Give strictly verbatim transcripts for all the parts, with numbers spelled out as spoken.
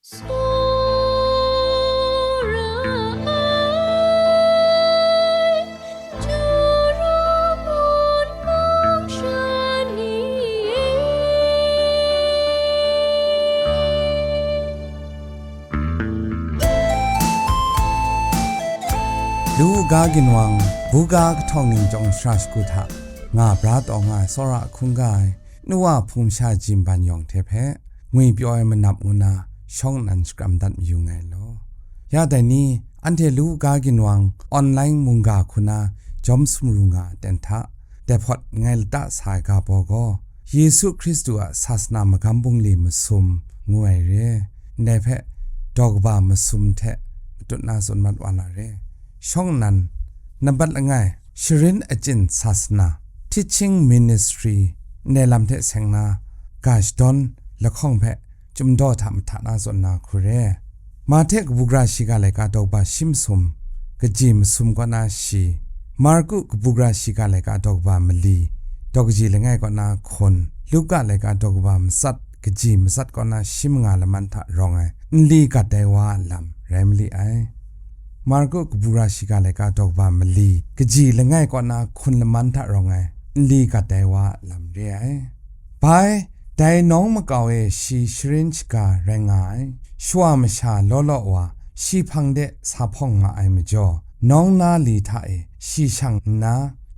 Tsawra ai, Juru mung mung sha ni e. Lu ga ginwang, buga kahtawng ning chyawm shara shagu hta nga bra taw nga ai tsawra hkungga ai, nu wa hpung masha Jin Ban Yawng hte hpe ngwipyaw ai manap ngu na shawng nnan shakram dat mayu nngai law. Ya dai ni, anhte lu ga ginwang online mungga hku na jawm sumru nga ai aten hta, dai hpawt ngai lata sa ai ga baw gaw, Yesu Hkristu a sasana magam bungli masum ngu ai re, ndai hpe daw kaba masum hte matut na tsun mat wa na re. Shawng nnan, nambat langai, Sharin Achyin Sasana, Teaching Ministry, ndai lam hte seng na, ga shadawn lahkawng hpe chyum daw hta mahta na tsun na hku re. Mahte kabu gara shiga laika daw kaba shi masum, kaji masum kaw na shi, Marku kabu gara shiga laika daw kaba mali, daw kaji langai kaw na hkun, Luka laika daw kaba matsat, kaji matsat kaw na shi manga laman hta rawng ai, nli gat ai wa a lam rai mali ai. Marku kabu gara shiga laika daw kaba mali, kaji langai kaw na hkun laman hta rawng ai, nli gat ai wa a lam re ai. Bai, dai nawng makau e shi sharin shaga rai nga ai. Shawa masha law law wa shi hpang de sa hpawng ma ai majaw, nawng na li hta e shi shang nna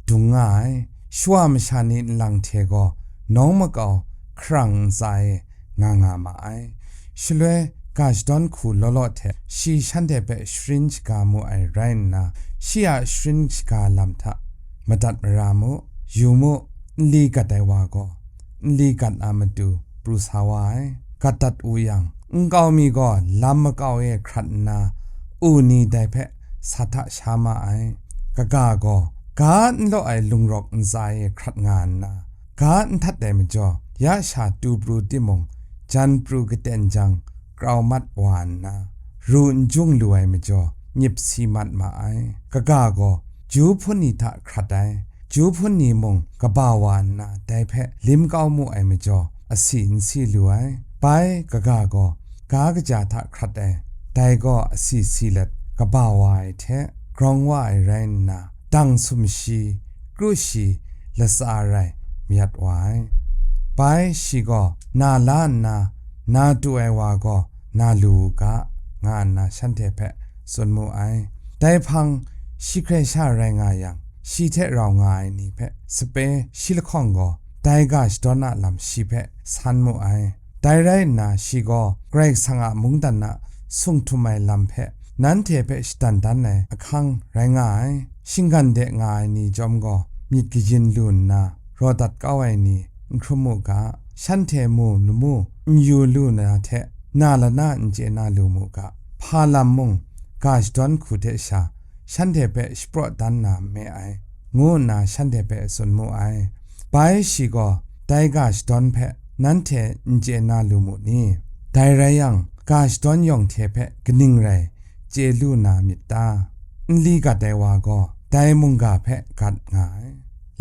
dung nga ai. Shawa masha ni nlang hte gaw nawng makau hkarang ntsa e nga nga ma ai. Shaloi ga shadawn hku law law hte shi shanhte hpe sharin shaga mu ai rai nna, shi a sharin shaga lam hta madat mara mu, yu mu, nli gat ai wa gaw, nli gat a matu pru sa wa ai. Gat dat wu yang, nkau mi gaw lam makau e hkrat nna, u ni dai hpe sa hta sha ma ai. Kaga gaw, ga n law ai lungrawk ntsa e hkrat nga nna, ga n htat ai majaw, ya sha tu pru timung, jan pru katen jang, grau mat wa nna, ru n jung lu ai majaw, myit si mat ma ai. Kaga gaw, ju hpun ni hta hkrat ai. Ju hpun ni mung kaba wa nna, dai hpe lim kau mu ai majaw, asi n si lu ai. Bai kaga gaw, ga kaja hta hkrat ai, dai gaw asi si let kaba wa ai hte grawng wa ai rai nna, dang sumshi, kru shi, latsa rai mayat wa ai. Bai shi gaw, na la nna, na tu ai wa gaw, na lu u ga, nga nna shanhte hpe tsun mu ai. Dai hpang, shi hkrai sha rai nga yang, shi hte rau nga ai ni hpe sape shi lahkawng gaw, dai ga shadawn a lam shi hpe san mu ai. Dai rai nna, shi gaw Karai Kasang a mungdan a sung htum ai lam hpe nanhte hpe shadan dan ai ahkang rai nga ai. Shinggan de nga ai ni chyawm gaw, myit kayin lu nna, raw dat kau ai ni n hkrum mu ga, shanhte mu lamu n yu lu na hte, na lana n chye na lu mu ga, hpa lam mung ga shadawn hku hte sha, shanhte hpe shapraw dan na n me ai, ngu nna shanhte hpe tsun mu ai. Bai shi gaw, dai ga shadawn hpe nanhte n chye na lu mu ni? Dai rai yang, ga shadawn yawng hte hpe kaning rai chye lu na myit ta? Nli gat ai wa gaw, dai mungga hpe gat nga ai.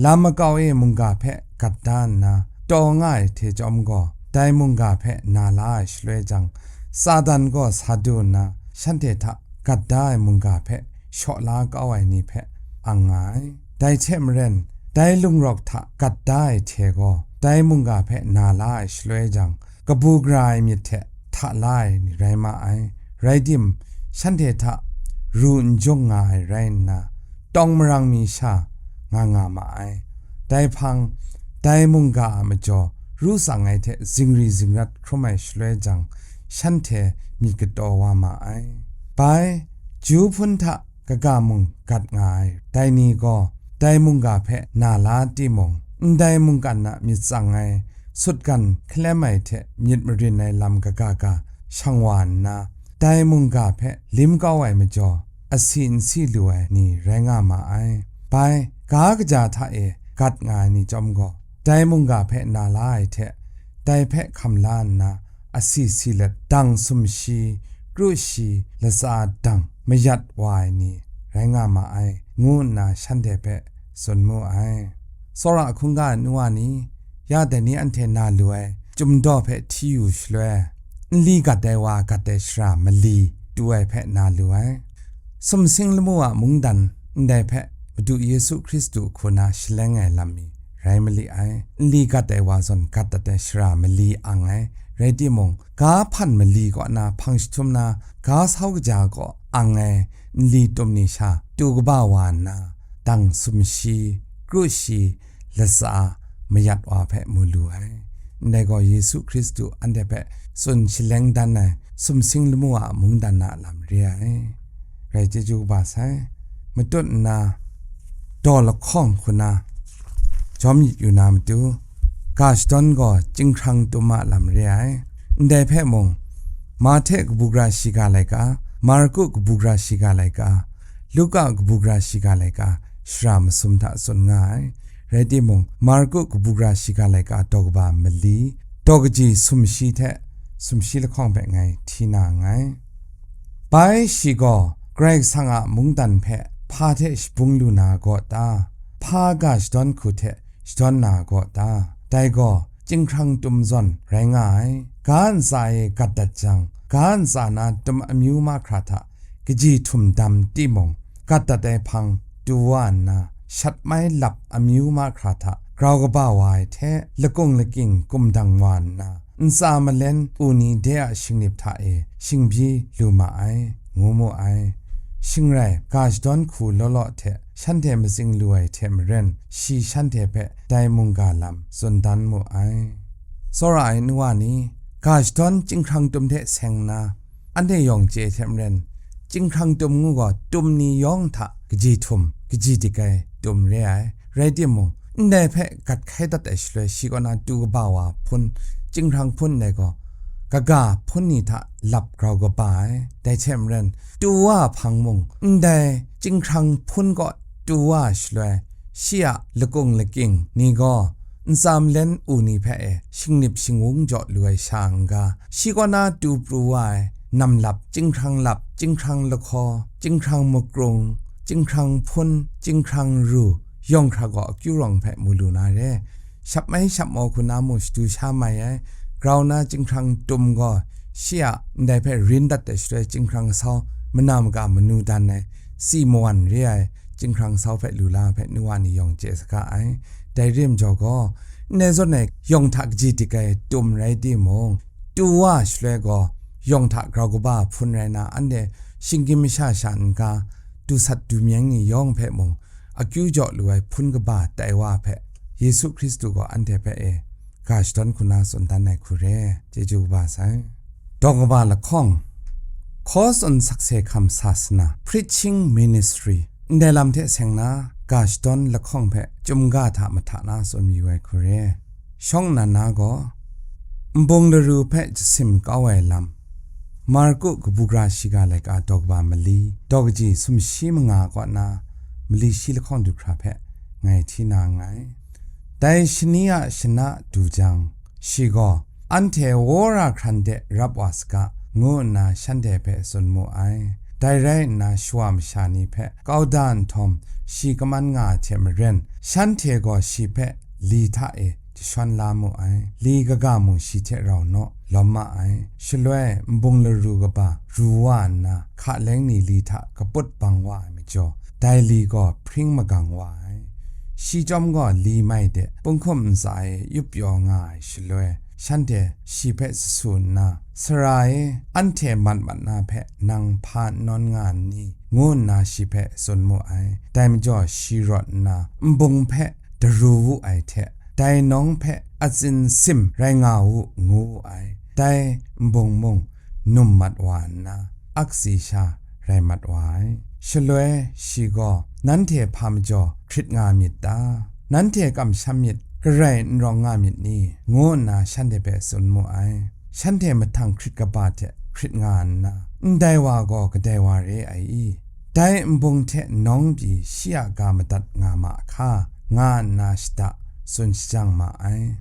Lam makau e mungga hpe gat da nna, taw nga ai hte chyawm gaw, dai mungga hpe na la ai shaloi jang, Satan gaw sa du nna, shanhte hta gat da ai mungga hpe shaw la kau ai ni hpe ang nga ai. Dai hte maren, dai lungrawk hta gat da ai hte gaw, dai mungga hpe na la ai shaloi jang, kabu gara ai myit hte hta la ai ni rai ma ai. Rai tim, shanhte hta ru n jung nga ai rai nna, tawng marang mi sha nga nga ma ai. Dai hpang, dai mungga a majaw ru tsang ai hte zingri zingrat hkrum ai shaloi jang, shanhte myit kataw wa ma ai. Bai, ju hpun hta kaga mung gat nga ai, dai ni gaw, dai mungga hpe na la timung, ndai mungkan a myit tsang ai, sutgan hkalem ai hte myit marin ai lam kaga ga shang wa nna, dai mungga hpe lim kau ai majaw, asi n si lu ai ni rai nga ma ai. Bai, ga kaja hta e gat nga ai ni chyawm gaw, dai mungga hpe na la ai hte, dai hpe hkam la nna, asi si let dang sumshi, kru shi, latsa dang mayat wa ai ni rai nga ma ai, ngu nna shanhte hpe tsun mu ai. Tsawra hkungga ai nu wa ni, ya dai ni anhte na lu ai chyum daw hpe hti yu shaloi, nli gat ai wa gat ai shara mali tu ai hpe na lu ai. Sumsing lamu a mungdan ndai hpe Madu Yesu Hkristu hku na shaleng ai lam mi rai mali ai. Nli gat ai wa zawn gat dat ai shara mali ang ai, rai timung, ga hpan mali kaw na hpang jahtum na ga sau kaja kaw ang ai nli tum ni sha tu kaba wa nna, dang sumshi, kru shi, latsa, mayat wa hpe mu lu ai. Ndai gaw Yesu Hkristu anhte hpe tsun shaleng dan ai sumsing lamu a mungdan a lam re ai. Rai chyeju kaba sai. Matut nna, daw lahkawng hku na jawm yit yu na matu, ga shadawn gaw chyinghkrang tum a lam re ai. Ndai hpe mung, Mahte kabu gara shiga laika, Marku kabu gara shiga laika, Luka kabu gara shiga laika, shara masum hta tsun nga ai. Rai timung, Marku kabu gara shiga laika daw kaba mali, daw kaji sumshi hte sumshi lahkawng hpe ngai hti na nngai. Bai shi gaw Karai Kasang a mungdan hpe hpa hte shabung lu na gaw ta? Hpa ga shadawn hku hte shadawn na gaw ta? Dai gaw chyinghkrang tum zawn rai nga ai. Ga ntsa e gat dat jang, ga ntsa na tum amyu mahkra hta kaji htum dam timung, gat dat ai hpang tu wa nna, shat mai lap amyu mahkra hta grau kaba wa ai hte, lakung lakying kumdang wa nna, ntsa malen u ni de a shingnip hta e shingbyi lu ma ai, ngu mu ai. Shing rai, ga shadawn hku law law hte shanhte matsing lu ai hte maren, shi shanhte hpe dai mungga lam tsun dan mu ai. Tsawra ai nu wa ni, ga shadawn chyinghkrang tum hte seng nna, anhte yawng chye hte maren, chyinghkrang tum ngu gaw tum ni yawng hta kaji htum, kaji dik ai tum re ai. Rai timung, ndai hpe gat hkai dat ai shaloi, shi kaw na tu kaba wa hpun, chyinghkrang hpun ndai gaw, kaga hpun ni hta lap grau kaba ai. Dai hte maren, tu wa hpang mung, ndai chyinghkrang hpun kaw tu wa shaloi, shi a lakung lakying ni gaw, ntsa malen u ni hpe e shingnip shingwung jaw lu ai sha n-ga, shi kaw na tu pru wa ai namlap, chyinghkrang lap, chyinghkrang lahkaw, chyinghkrang makrung, chyinghkrang hpun, chyinghkrang ru, yawng hkra gaw akyu rawng hpe mu lu na re. Shap mai shap maw hku na mung shadu sha mai ai. Grau na chyinghkrang tum gaw shi a ndai hpe rin dat ai shaloi, chyinghkrang sau mana maga manu dan ai, si mawan re ai, chyinghkrang sau hpe lu la hpe nu wa ni yawng chye saga ai. Dai rim jaw gaw, ndai zawn e yawng hta kaji dik ai tum rai timung, tu wa shaloi gaw, yawng hta grau kaba hpun rai na, anhte shinggyim masha sha n-ga, du sat du myeng ni yawng hpe mung, akyu jaw lu ai hpun kaba tai wa hpe, Yesu Hkristu gaw anhte hpe e ga shadawn hku na tsun dan ai hku re, chyeju kaba sai. Daw kaba lahkawng, Cause and Success Come Sasana, Preaching Ministry, ndai lam hte seng na, ga shadawn lahkawng hpe chyum ga hta mahta na tsun mayu ai hku re. Shawng nnan na gaw, nbung laru hpe jasim kau ai lam, Marku kabu gara shiga laika daw kaba mali, daw kaji sumshi manga kaw na, mali shi lahkawng du hkra hpe ngai hti na nngai. Dai shani a shana du jang, shi gaw, anhte wora hkran de rap wa saga, ngu nna shanhte hpe tsun mu ai. Dai rai nna, shawa masha ni hpe kau da nhtawm, shi kaman nga ai hte maren, shanhte gaw shi hpe li hta e jashawn la mu ai. Li kaga mung shi hte rau naw lawm ma ai. Shaloi nbung laru kaba ru wa nna, hka leng ni li hta kaput bang wa ai majaw, dai li gaw hpring magang wa ai. Shi chyawm gaw li mai de punghkum ntsa e yup pyaw nga ai shaloi, shanhte shi hpe sasu nna, "Sara e, anhte mat mat na hpe nang hpa n nawn nga n ni?" ngu nna shi hpe tsun mu ai. Dai majaw shi rawt nna, nbung hpe daru wu ai hte, dai nawng hpe atsin sim rai nga u, ngu wu ai. Dai nbung mung num mat wa nna, akatsi sha rai mat wa ai. Shaloi shi gaw, "Nanhte hpa majaw hkrit nga myit ta? Nanhte kamsham myit, garai n rawng nga myit ni?" ngu nna shanhte hpe tsun mu ai. Shanhte mahtang hkrit kaba hte hkrit nga nna, "Ndai wa gaw kadai wa re ai i? Dai nbung hte nawng pyi shi a ga madat nga ma hka?" nga nna shada tsun shajang ma ai.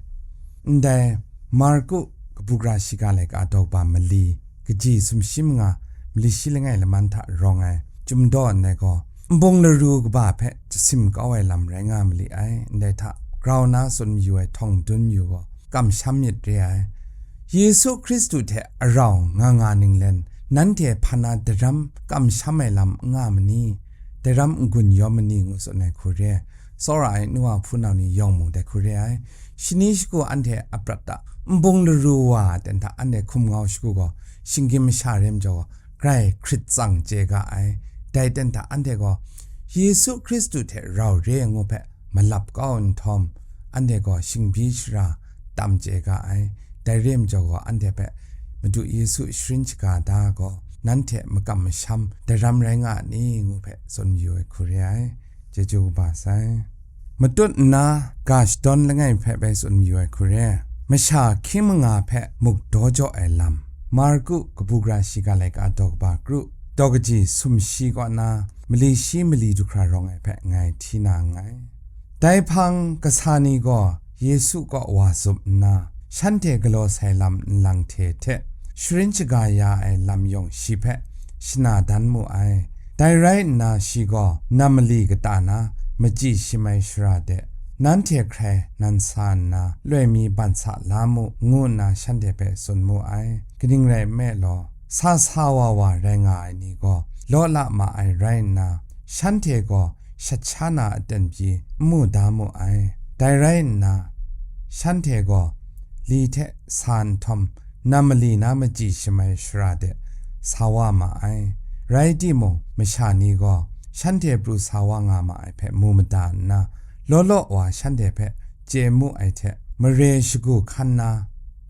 Ndai Marku kabu gara shiga laika daw kaba mali, kaji sumshi manga, mali shi langai laman hta rawng ai, chyum daw ndai gaw, nbung laru kaba hpe jasim kau ai lam rai nga mali ai. Ndai hta grau na tsun mayu ai htawng madun mayu gaw, kamsham myit re ai. Yesu Hkristu hte arau nga nga ninglen, nanhte hpa na daram kamsham ai lam n nga ma ni? Daram n-gun yawm ma ni? Ngu tsun ai hku re ai. Tsawra ai nu wa hpunau ni yawng mu dai hku re ai. Shani shagu anhte a prat a nbung laru wa ten hta anhte hkum ngau shagu gaw, shinggyim masha re majaw gaw, grai hkrit tsang chye ga ai. Dai ten hta anhte gaw Yesu Hkristu hte rau re ai ngu hpe malap kau nhtawm, anhte gaw shingbyi shara tam chye ga ai. Dai re majaw gaw, anhte hpe Madu Yesu sharin shaga da gaw, nanhte makam masham daram rai nga a ni? Ngu hpe tsun mayu ai hku re ai. Chyeju kaba sai. Matut nna ga shadawn langai hpe bai tsun mayu ai hku re. Masha hkying manga hpe muk daw jaw ai lam. Marku kabu gara shiga laika daw kaba kru, daw kaji sumshi kaw na mali shi mali du hkra rawng ai hpe ngai hti na nngai. Dai hpang kasa ni gaw Yesu kaw wa zup nna, shanhte galaw sai lam nlang hte hte sharin shaga ya ai lam yawng shi hpe shana dan mu ai. Dai rai nna, shi gaw nam mali kata na machyi shamai shara de, nanhte hkrai nan sa nna, loi mi ban sa la mu, ngu nna shanhte hpe tsun mu ai. Kaning rai nme law, sa sa wa wa rai nga ai ni gaw law la ma ai rai nna, shanhte gaw shat sha na aten pyi n mu da mu ai. Dai rai nna, shanhte gaw li hte sa nhtawm, nam mali na machyi shamai shara de sa wa ma ai. Rai timung, masha ni gaw shanhte pru sa wa nga ma ai hpe mu mada nna, law law wa shanhte hpe chye mu ai hte, mare shagu hkan na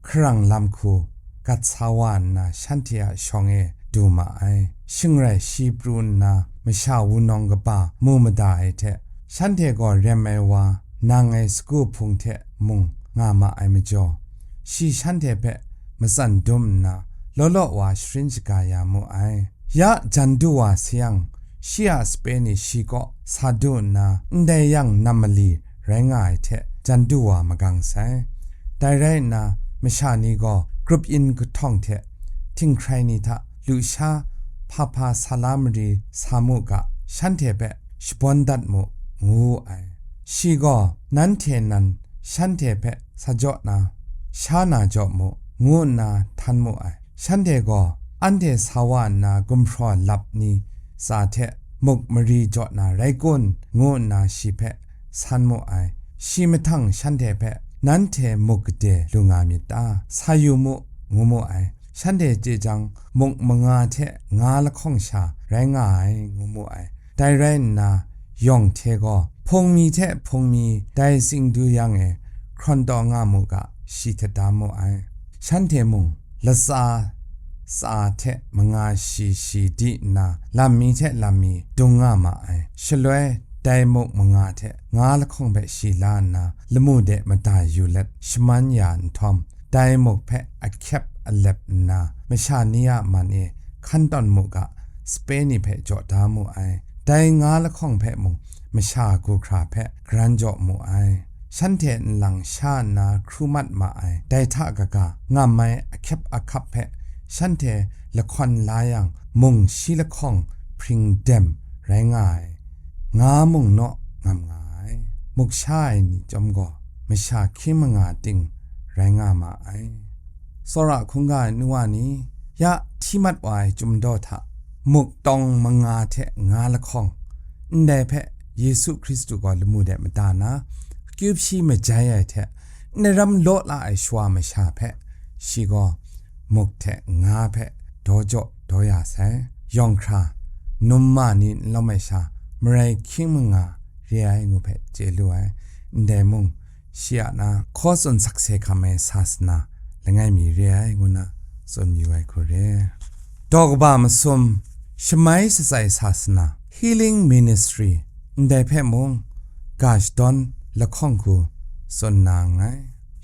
hkarang lam hku gat sa wa nna, shanhte a shawng e du ma ai. Shing rai shi pru nna, masha wunawng kaba mu mada ai hte, shanhte gaw rem ai wa nang ai sagu hpung hte mung nga ma ai majaw, shi shanhte hpe matsan dum nna, law law wa sharin shaga ya mu ai. Ya jan du wa sayang, shi a sape ni shi kaw sa du nna, ndai yang nam mali rai nga ai hte jan du wa magang sai. Dai rai nna, masha ni gaw grup yin kahtawng hte htinghkrai ni hta lusha hpa hpa sa la mari sa mu ga, shanhte hpe shabawn dat mu, ngu wu ai. Shi gaw, nanhte nan shanhte hpe sa jaw na, sha na jaw mu, ngu nna htan mu ai. Shanhte gaw, anhte sa wa nna gumhpraw lap ni tsa hte muk mari jaw na rai kun? Ngu nna shi hpe san mu ai. Shi mahtang shanhte hpe, nanhte muk gade lu nga myit ta? Sa yu mu, ngu mu ai. Shanhte chye jang, muk manga hte nga lahkawng sha rai nga ai, ngu mu ai. Dai rai nna, yawng hte gaw, hpung mi hte hpung mi dai tsingdu yang e hkrawn taw nga mu ga, shi htet da mu ai. Shanhte mung, latsa tsa hte manga shi shi di nna, lam mi hte lam mi dung nga ma ai. Shaloi, dai muk manga hte nga lahkawng hpe shi la nna, lamu de mada yu let shaman ya nhtawm, dai muk hpe ahkyep alep nna, masha ni a man e hkan tawn mu ga, sape ni hpe jaw da mu ai. Dai nga lahkawng hpe mung, masha gu hkra hpe garan jaw mu ai. Shanhte nlang sha nna hkru mat ma ai. Dai hta kaga, ngam ai ahkyep ahkap hpe shanhte lahkawn la yang, mung shi lahkawng hpring dem rai nga ai, nga mung naw ngam nga ai. Muk sha ai ni chyawm gaw, masha hkying manga ting rai nga ma ai. Tsawra hkungga ai nu wa ni, ya hti mat wa ai chyum daw hta, muk tawng manga hte nga lahkawng, ndai hpe Yesu Hkristu gaw lamu de mada na, akyu hpyi majai ai hte, ndaram law la ai shawa masha hpe, shi gaw muk hte nga hpe daw jaw daw ya sai. Yawng hkra, num ma ni n lawm ai sha, marai hkying manga re ai ngu hpe chye lu ai. Ndai mung, shi a na hkaw tsun sakse hkam ai sasana langai mi re ai, ngu na tsun yu ai hku re. Daw kaba masum, shamai shatsai sasana, healing ministry, ndai hpe mung ga shadawn lahkawng hku tsun na nngai.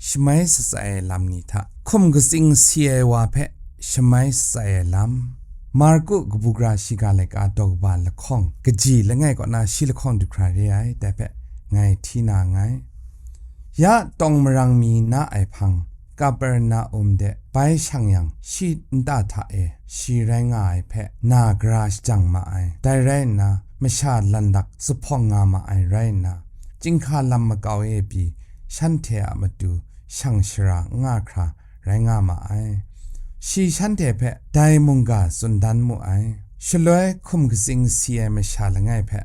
Shamai shatsai ai lam ni hta, hkum katsing si ai wa hpe shamai shatsai ai lam. Marku kabu gara shiga laika daw kaba lahkawng kaji langai kaw na shi lahkawng du hkra re ai, dai hpe ngai hti na nngai. Ya tawng marang mi na ai hpang, Kaperna-um de bai shang yang, shi nta hta e shi rai nga ai hpe na gara shajang ma ai. Dai rai nna, masha lanlak zuphpawng nga ma ai rai nna, chyinghka lam makau e pyi, shanhte a matu shang shara n nga hkra rai nga ma ai. Shi shanhte hpe dai mungga tsun dan mu ai. Shaloi hkum katsing si ai masha langai hpe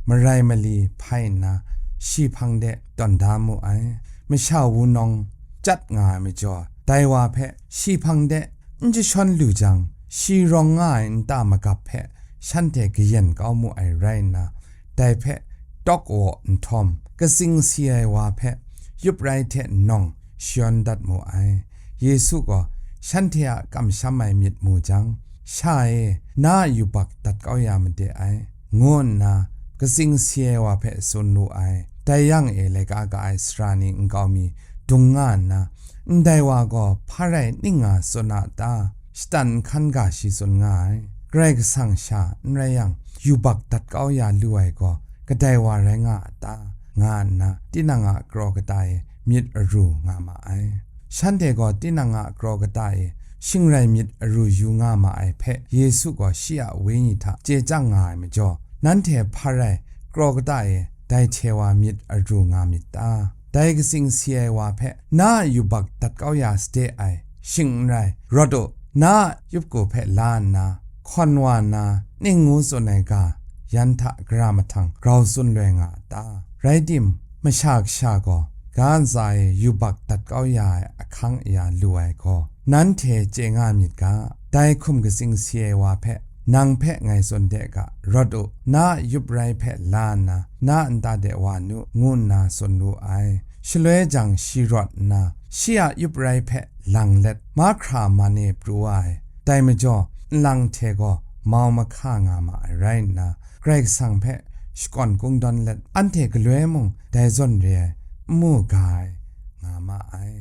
marai mali hpai nna, shi hpang de tawn da mu ai. Masha wunawng chyat nga ai majaw, dai wa hpe shi hpang de n jashawn lu jang, shi rawng nga ai nta magap hpe shanhte kayen kau mu ai rai nna, dai hpe tawk waw nhtawm, katsing si ai wa hpe yup rai hte nawng shayawn dat mu ai. Yesu gaw shanhte a kamsham ai myit mu jang, "Sha e, na a yubak dat kau ya made ai," ngu nna katsing si ai wa hpe tsun wu ai. Dai yang e laika ka ai sara ni nkau mi dung nga nna, "Ndai wa gaw hpa rai ning nga tsun a ta? Shatan nhkan ga shi tsun nga ai. Karai Kasang sha n rai yang, yubak dat kau ya lu ai gaw kadai wa rai nga a ta?" nga nna, tinang a kraw kata e myit aru nga ma ai. Shanhte gaw tinang a kraw kata e shingrai myit aru yu nga ma ai hpe Yesu gaw shi a wenyi hta chye chyang nga ai majaw, nanhte hpa rai kraw kata e dai hte wa myit aru nga myit ta? Dai katsing si ai wa hpe, "Na a yubak dat kau ya sade ai," shing n rai, "Rawt u, na a yupku hpe la nna, hkawn wa nna, ning ngu tsun ai ga, yan hta gara mahtang grau tsun loi nga a ta?" Rai tim, Masha Kasha gaw ga ntsa e yubak dat kau ya ai ahkang aya lu ai gaw, nanhte chye nga myit ga, dai hkum katsing si ai wa hpe, "Nang hpe ngai tsun de ga, rawt u, na a yup rai hpe la nna, na a nta de wa nu," ngu nna tsun wu ai. Shaloi jang shi rawt nna, shi a yup rai hpe lang let, mahkra man e pru wa ai. Dai majaw, nlang hte gaw mau mahka nga ma ai rai nna, Karai Kasang hpe shakawn kungdawn let, anhte galoi mung dai zawn re ai n mu ga ai nga ma ai.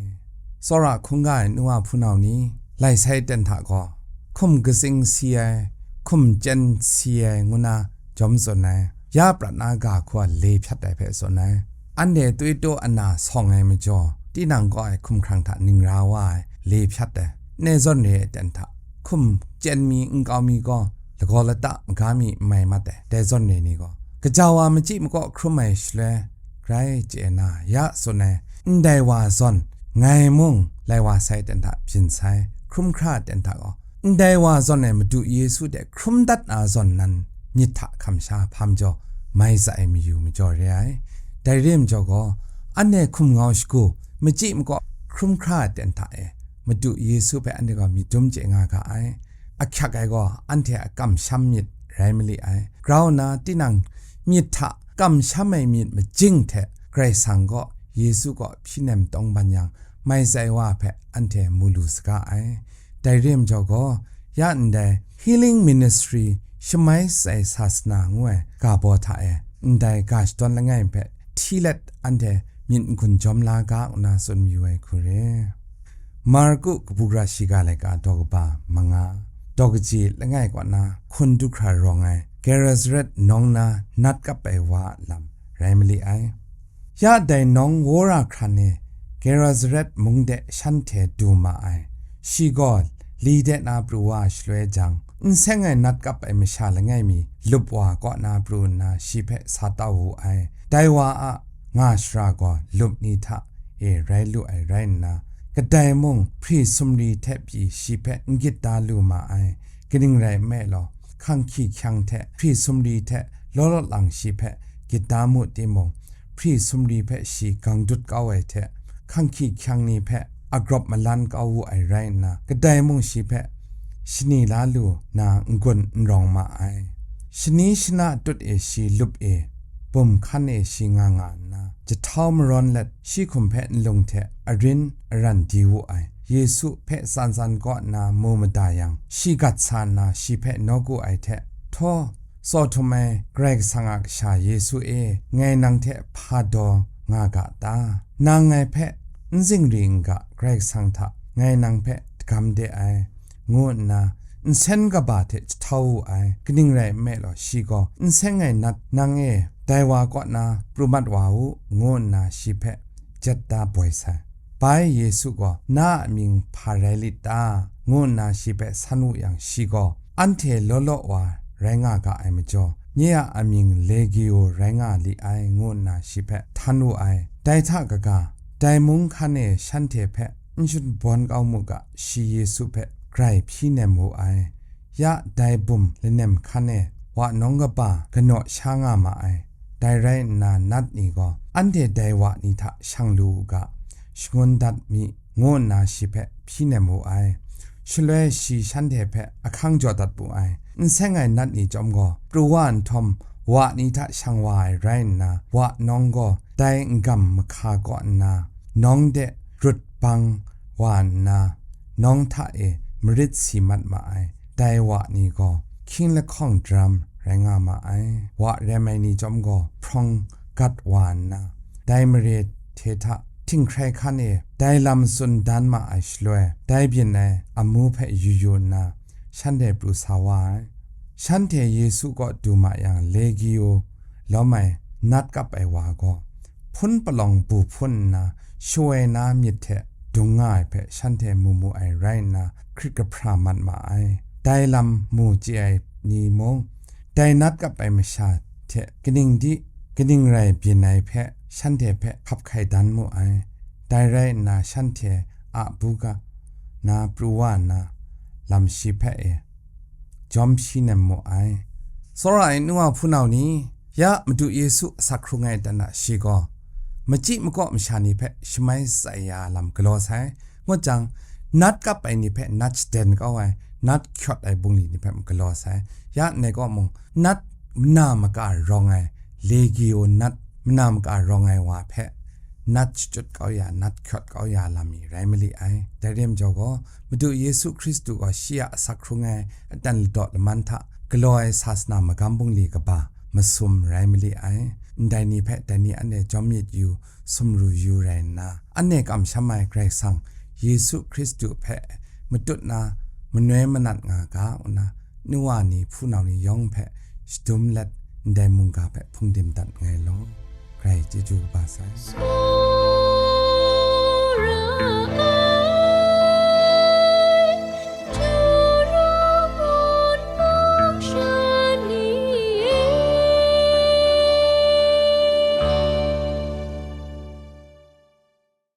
Tsawra hkungga ai nu wa hpunau ni, lai sai ten hta gaw, hkum katsing si ai, hkum chyen si ai ngu na jawm tsun ai, ya prat na ga hku a le hpyat ai hpe tsun ai. Anhte twi taw ana sawng ai majaw, tinang kaw ai hkumhkrang hta ningra wa ai le hpyat ai. Ne zawn re ai ten hta, hkum chyen mi nkau mi gaw lagaw lata maga mi n mai mat ai, dai zawn re ni gaw. Gaja wa machyi makaw hkrum ai shaloi, grai chye na, ya tsun ai, ndai wa zawn, ngai mung lai wa sai ten hta byin sai, hkrum hkra ten hta gaw, ndai wa zawn ai Madu Yesu de hkrum dat na zawn nan myit hta hkam sha hpa majaw mai za ai mayu majaw re ai. Dai re majaw gaw, anhte hkum ngau shagu, machyi makaw hkrum hkra ten hta e, Madu Yesu hpe anhte gaw myit dum chye nga ga ai. Ahkyak ai gaw anhte a kamsham myit rai mali ai. Grau nna tinang myit hta kamsham ai myit majing hte Karai Kasang gaw, Yesu gaw hpyi nem tawng ban yang, mai za ai wa hpe anhte mu lu saga ai. Dai re majaw gaw, ya ndai Healing Ministry, Shamai Sai Sasana ngu ai ga baw hta e, ndai ga shadawn langai hpe hti let anhte myit n-gun jawm la ga ngu na tsun mayu ai hku re. Marku kabu gara shiga laika daw kaba manga, daw kaji langai kaw na hkun du hkra rawng ai, Genesaret nawng na nat kap ai wa a lam rai mali ai. Ya dai nawng wora hkran e Genesaret mung de shanhte du ma ai. Shi gaw li de na pru wa shaloi jang, n seng ai nat kap ai masha langai mi lup wa kaw na pru nna shi hpe sa tau wu ai. Dai wa a nga shara gaw lup ni hta e rai lu ai rai nna, kadai mung hpri sumri hte pyi shi hpe n gyit da lu ma ai. Kaning rai nme law, hkanghki hkyang hte hpri sumri hte law law lang shi hpe gyit da mu timung, hpri sumri hpe shi gang dut kau ai hte, hkanghki hkyang ni hpe agrawp malan kau wu ai rai nna, kadai mung shi hpe shani la lu na n-gun n rawng ma ai. Shani shana tut e shi lup e, bum hkan e shi nga nga nna, jahtau marawn let shi hkum hpe nlung hte arin aran di wu ai. Yesu hpe tsan tsan kaw nna mu mada yang, shi gat sa nna shi hpe nawku ai hte, "Htaw, tsaw htum ai Karai Kasang a Kasha Yesu e, ngai nang hte hpa daw nga ga ta? Nang ngai hpe n zingri n ga, Karai Kasang hta ngai nang hpe dagam de ai," ngu nna nsen kaba hte jahtau wu ai. Kaning rai nme law, shi gaw, "N seng ai nat, nang e dai wa kaw na pru mat wa u," ngu nna shi hpe jet da boi sai. Bai Yesu gaw, "Na a mying hpa rai lit ta?" ngu nna shi hpe san wu yang, shi gaw, "Anhte law law wa rai nga ga ai majaw, nye a amying Legio rai nga li ai," ngu nna shi hpe htan wu ai. Dai hta kaga, dai mung hkan e shanhte hpe n shadawn kau mu ga, shi Yesu hpe grai hpyi nem wu ai. Ya dai bum lanem hkan e wa nawng kaba ganaw sha nga ma ai. Dai rai nna, nat ni gaw, "Anhte dai wa ni hta shang lu u ga, shangun dat mi," ngu nna shi hpe hpyi nem wu ai. Shaloi shi shanhte hpe ahkang jaw dat wu ai. N seng ai nat ni chyawm gaw, pru wa nhtawm, wa ni hta shang wa ai rai nna, wa nawng gaw dai n-gam mahka kaw nna, nawng de rut bang wa nna, nawng hta e marit si mat ma ai. Dai wa ni gaw hkying lahkawng daram rai nga ma ai. Wa rem ai ni chyawm gaw hprawng gat wa nna, dai mare hte hta htinghkrai hkan e dai lam tsun dan ma ai shaloi, dai byin ai amu hpe yu yu nna, shanhte pru sa wa ai. Shanhte Yesu kaw du ma yang, Legio lawm ai nat kap ai wa gaw, hpun palawng bu hpun nna, shawoi na myit hte dung nga ai hpe shanhte mu mu ai rai nna, hkrit kahpra mat ma ai. Dai lam mu chye ai ni mung, dai nat kap ai masha hte kaning di, kaning rai byin ai hpe shanhte hpe hkap hkai dan mu ai. Dai rai nna, shanhte a buga na pru wa nna, lam shi hpe e jawm shi nem mu ai. Tsawra ai nu wa hpunau ni, ya Madu Yesu asak hkrung ai aten a shi gaw, machyi makaw masha ni hpe shamai shatsai ya lam galaw sai, ngut jang, nat kap ai ni hpe nat shaden kau ai, nat hkyawt ai bungli ni hpe galaw sai. Ya ndai kaw mung, nat mana maka rawng ai, legio nat mana maka rawng ai wa hpe nat shachyut kau ya, nat hkyawt kau ya lam mi rai mali ai. Dai re ai majaw gaw, Madu Yesu Hkristu gaw shi a asak hkrung ai aten ladaw laman hta galaw ai sasana magam bungli kaba masum rai mali ai. Ndai ni hpe dai ni anhte jawm myit yu, sumru yu rai nna, anhte kamsham ai Karai Kasang Yesu Hkristu hpe matut na manoi manat nga ga, ngu nna nu wa ni hpunau ni yawng hpe shadum let, ndai mungga hpe hpungdim dat nngai law. Karai chyeju kaba sai.